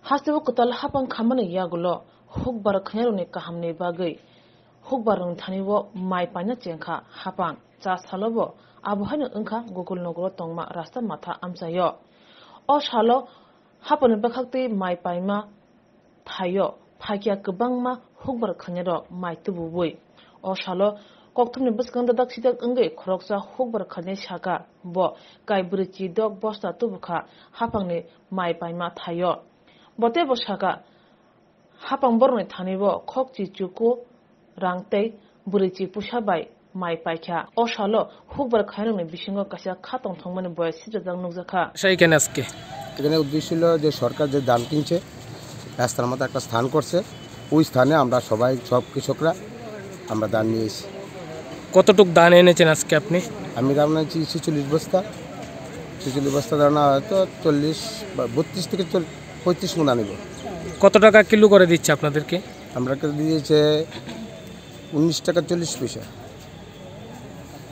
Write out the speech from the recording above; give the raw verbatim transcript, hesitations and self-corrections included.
Hasteo kwtal hapang khamani yagulo hukbar khwnarokni kahamni bagwi hukbarrokni thani-o mai paina chengkha hapang. Cha salo bo abo haino wngkha Gokul Nogoro tongma rasta matha amchaio. O salo hapangni bwkhaktwi mai paima thaio phaikya kwbangma hukbar khwnarok mai tubuwi. O salo kokthumni bwskango dadak sidak wngwi khoroksa hukbar khwnai saka bo kai bwrwi chidok bosta tubukha hapangni mai paima thaio. Bo teibo saka, hapang borokni thani-o khokchi chuku rang tei bwrwichi pusa bai mai paikha. O salo hukbar khwnarokni bisingo kaisa kha tongthokmani boya sibjajak nukjakha. Sai kene aske. এখানে উদ্দেশ্য ছিল যে সরকার যে ধান কিনছে, রাস্তার মধ্যে একটা স্থান করছে, ওই স্থানে আমরা সবাই, সব কৃষকরা, আমরা ধান নিয়ে এসেছি। কতটুক ধান এনেছেন আজকে আপনি? আমি ধান এনেছি ছেচল্লিশ বস্তা। ছেচল্লিশ বস্তা ধান হয়তো চল্লিশ বা বত্রিশ থেকে চল-, পঁয়ত্রিশ মন আনবো। কত টাকা কিলো করে দিচ্ছে আপনাদেরকে? আমরা দিয়েছে উনিশ টাকা চল্লিশ পয়সা।